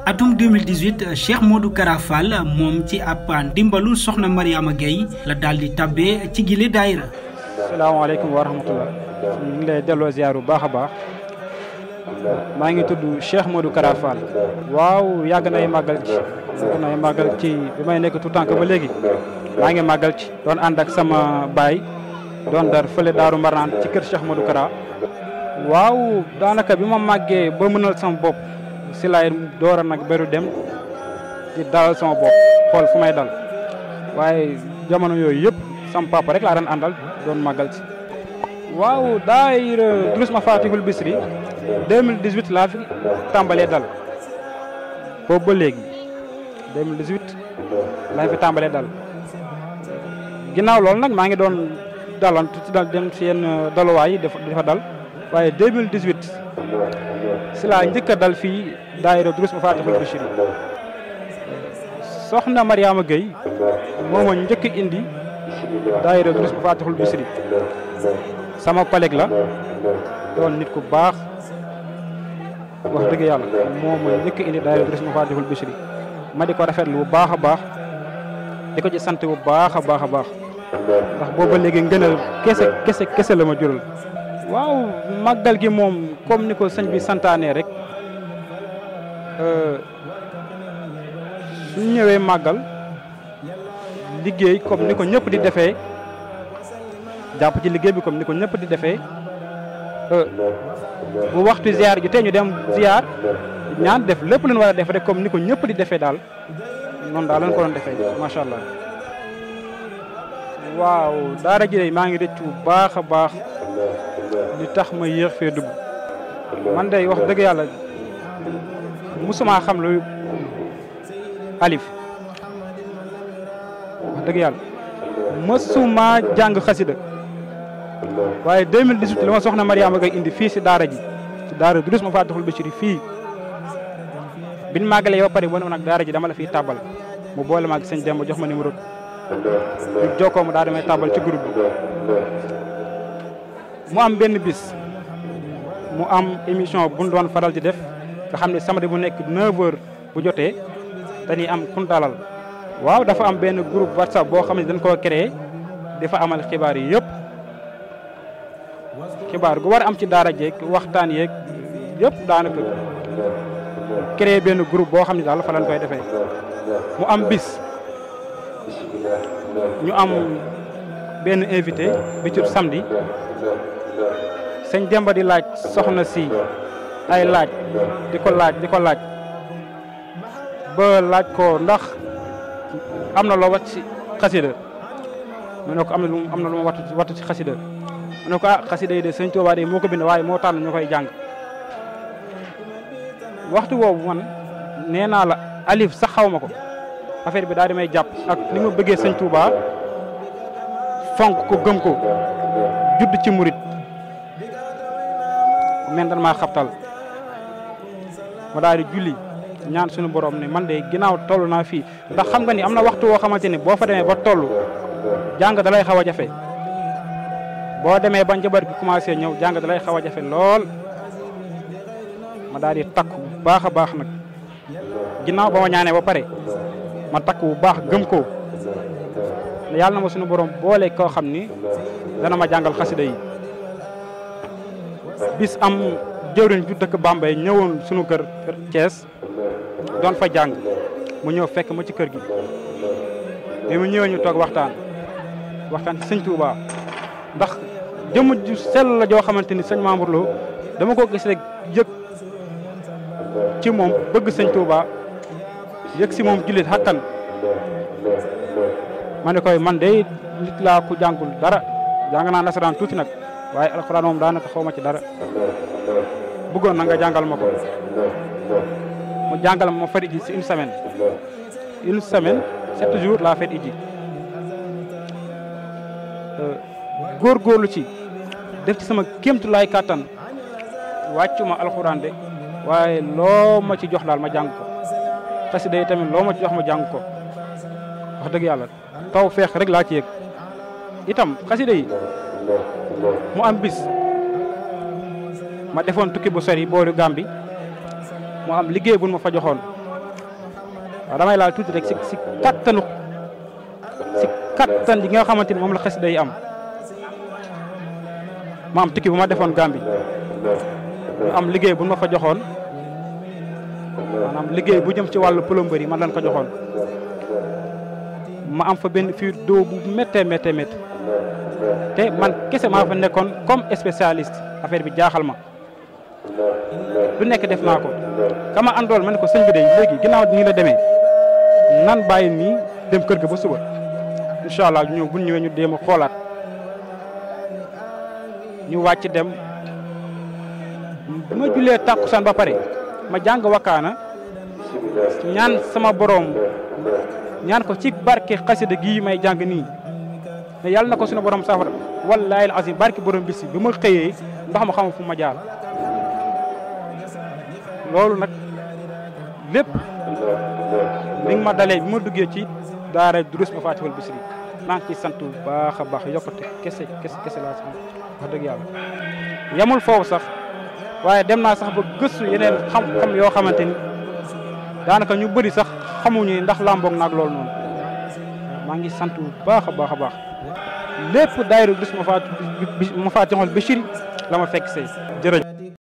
atum 2018 Cheikh Modou Kara Fall moom ci ab ndimbalu soxna Mariama Gueye la daal di tabbee ci gile daayira. salaamaaleykum wa rahmatullah ñu ngi lay delloo ziar bu baax a baax maa ngi tudd Cheikh Modou Kara Fall. waaw yàgg nay màggal ci bi may nekk tout temps que ba léegi maa ngi màggal ci doon ànd ak sama baay doon dar fële Daaru Marnaan ci kër Cheikh Modou Kara. waaw daanaka bi ma màggee ba mënal sama bopp si laay door a nag beru dem di dalal sama bopp xool fu may dal waaye jamono yooyu yëpp sama papa rek laa daan àndal doon màggal ci. waaw daayira Durus Mafatihul Bichri 2018 laa fi tàmbalee dal boobu ba léegi 2018 laa fi tàmbalee dal ginnaaw loolu nag maa ngi doon dalantu ci dem si yenn daluwaay yi dafa dal waaye 2018 si laa njëkk a dal fii daayira Durus Mafatihul Bichri soxna Mariama Gueye moo ma njëkk indi daayira Durus Mafatihul Bichri sama collègue la doon nit ku baax wax dëgg yàlla moo ma njëkk indi daayira Durus Mafatihul Bichri ma di ko rafetlu bu baax a baax di ko ci sant bu baax a baax a baax ndax booba léegi ngënal kese la ma jural. waaw màggal gi moom comme ni ko sëñ bi santaane rek su ñëwee màggal liggéey comme ni ko ñëpp di defee jàpp ci liggéey bi comme ni ko ñëpp di defee bu waxtu ziar ji tey ñu dem ziar ñaan def lépp lu ñu war a def rek comme ni ko ñëpp di defee daal noonu daal lañ ko doon defee macha allah. waaw daara ji maa ngi rëcc bu baax a baax li tax ma yéex fee dugg man day wax dëgg yàlla musuma xam lu alif wax dëgg yàlla mësuma jàng xasida waaye 2018 la ma soxna Mariama Gueye indi fii si daara ji si daara Durus Mafatihul Bichri fii biñ màggalee ba pare wane nag daara ji dama la fiy tàbbal mu boole ma ak sëñ Demba jox ma numéro ñu jokkoo mu daal damay tàbbal ci groupe bi mu am benn bis mu am émission bu ñu doon faral di def nga xam ne samedi bu nekk 9h bu jotee dañuy am kun dalal. waaw dafa am benn groupe WhatsApp boo xam ne dañ koo créé dafa amal xibaar yi yëpp xibaar gu war a am ci daara jeeg waxtaan yeeg yëpp daanaka créé benn groupe boo xam ne daal fa lañ koy defee. mu am bis ñu am benn invité bi ci samedi. sëñ Demba di laaj soxna si ay laaj di ko laaj ba laaj ko ndax am na loo wat ci xasida mu ne ko am na lu ma wattu ci xasida mu ne ko xasida yi de sëñ Tuubaa de moo ko bind waaye moo tànn ñu koy jàng waxtu boobu man nee naa la alif sax xaw ma ko affaire bi daal di may jàpp ak ni ma bëggee sëñ Tuubaa fonk ko gëm ko judd ci murit men dan maa xabtal ma daal di julli ñaan suñu borom ne man de ginnaaw toll naa fii ndax xam nga ni am na waxtu woo xamante ni boo fa demee ba toll jàng da lay xaw a jafe boo demee ba njaboot gi commencé ñëw jàng da lay xaw a jafe lool ma daal di takku bu baax a baax nag ginnaaw ba ma ñaanee ba pare ma takku bu baax gëm ko yàlla na ma suñu borom boole koo xam ni dana ma jàngal xasida yi bis am jëwriñ ju dëkk Bambey ñëwoon sunu kër Thiès doon fa jàng mu ñëw fekk ma ci kër gi bi mu ñëwee ñu toog waxtaan ci sëñ Touba ndax jëmm ju sell la joo xamante ni sëñ Mamour Lo dama ko gis rek yëg ci moom bëgg sëñ Touba yëg si moom jullit xakkan ma ne koy man de nit laa ku jàngul dara jàng naa nasaraan tuuti nag waaye alxuraan moom daanaka xaw ma ci dara bëggoon na nga jàngal ma ko mu jàngal ma fari ji si une semaine 7 jours laa fet iji góorgóorlu ci def ci sama kéemtu laay kàttan wàccuma alxuraan de waaye loo ma ci jox daal ma jàng ko xasida yi tamit loo ma ci jox ma jàng ko wax dëgg yàlla taw feex rek laa ci yëg itam xasida yi mu am bis ma defoon tukki bu sori booru Gàmbi mu am liggéey bu ma fa joxoon waaw damay laal tuuti rek si kattanu si kattan yi nga xamante ni moom la xasida yi am. ma am tukki bu ma defoon Gambie ñu am liggéey bu ma fa joxoon maanaam liggéey bu jëm ci wàllu plomberie man lañ ko joxoon ma am fa benn fuite d'eau bu méttee te man kese maa fa nekkoon comme spécialiste affaire bi jaaxal ma lu nekk def naa ko kama àndool ma ne ko sëñ bi de léegi ginnaaw nii la demee nan bàyyi nii dem kër ga ba suba incha allah ñëw bu ñëwee ñu déem a xoolaat ñu wàcc dem bu ma jullee tàkkusaan ba pare ma jàng wakkaana ñaan sama boroom ñaan ko ci barke xasida gii may jàng nii ne yàlla na ko suñu borom saafara wallaahi al azim barke borom bis bi ma xëyee ndox ma xam fu ma jaar loolu nag lépp mi ngi ma dalee bi ma duggee ci daara durus ma Fatihul Bichri maa ngi ciy sant bu baax a baax yokkute kese laa si wax dëgg yàlla yamul foofu sax waaye dem naa sax ba gëstu yeneen xam-xam yoo xamante ni daanaka ñu bëri sax xamuñu ndax làmboog naag loolu noonu maa ngi sant bu baax a baax lépp daayira durus ma Fatihul Bichri la ma fekk see jërëjëf